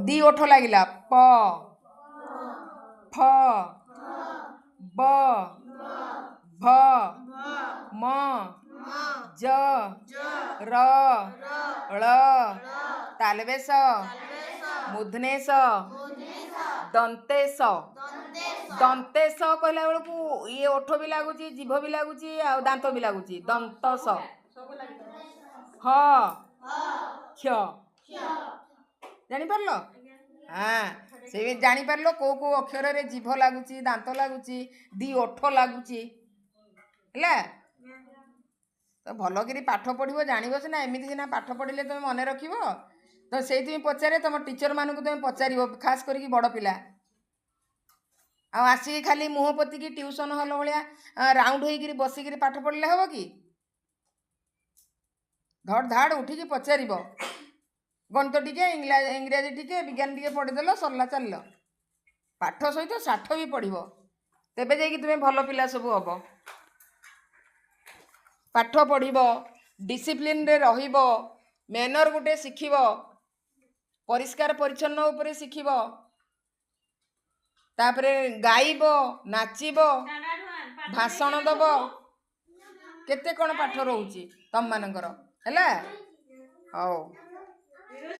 ଦି ଓଠ ଲାଗିଲା। ପ, ଫ, ବ, ଭ, ମ, ଜ, ର, ଳ, ତାଲବେଶ, ମୂର୍ଦ୍ଧନ୍ୟଶ, ଦନ୍ତେଶ। ଦନ୍ତେଶ କହିଲା ବେଳକୁ ଇଏ ଓଠ ବି ଲାଗୁଛି, ଜିଭ ବି ଲାଗୁଛି, ଆଉ ଦାନ୍ତ ବି ଲାଗୁଛି। ଦନ୍ତସ। ହ, କ୍ଷ। ଜାଣିପାରିଲ? ହଁ, ସେ ଜାଣିପାରିଲ କୋଉ କୋଉ ଅକ୍ଷରରେ ଜିଭ ଲାଗୁଛି, ଦାନ୍ତ ଲାଗୁଛି, ଦି ଓଠ ଲାଗୁଛି। ହେଲା ତ? ଭଲ କରି ପାଠ ପଢ଼ିବ, ଜାଣିବ ସିନା। ଏମିତି ସିନା ପାଠ ପଢ଼ିଲେ ତୁମେ ମନେ ରଖିବ। ତ ସେଇଥିପାଇଁ ପଚାରେ, ତୁମ ଟିଚର ମାନଙ୍କୁ ତୁମେ ପଚାରିବ, ଖାସ କରିକି ବଡ଼ ପିଲା। ଆଉ ଆସିକି ଖାଲି ମୁହଁ ପୋତିକି ଟ୍ୟୁସନ୍ ହଲ୍ ଭଳିଆ ରାଉଣ୍ଡ ହେଇକିରି ବସିକିରି ପାଠ ପଢ଼ିଲେ ହେବ କି? ଧଡ଼ ଧାଡ଼ ଉଠିକି ପଚାରିବ। ଗଣିତ ଟିକେ, ଇଂରାଜୀ ଟିକେ, ବିଜ୍ଞାନ ଟିକେ ପଢ଼ିଦେଲ, ସରିଲା, ଚାଲିଲ। ପାଠ ସହିତ ସାଠ ବି ପଢ଼ିବ, ତେବେ ଯାଇକି ତୁମେ ଭଲ ପିଲା ସବୁ ହବ। ପାଠ ପଢ଼ିବ, ଡିସିପ୍ଲିନରେ ରହିବ, ମ୍ୟାନର ଗୋଟେ ଶିଖିବ, ପରିଷ୍କାର ପରିଚ୍ଛନ୍ନ ଉପରେ ଶିଖିବ। ତାପରେ ଗାଇବ, ନାଚିବ, ଭାଷଣ ଦବ, କେତେ କ'ଣ ପାଠ ରହୁଛି ତମମାନଙ୍କର। ହେଲା? ହଉ।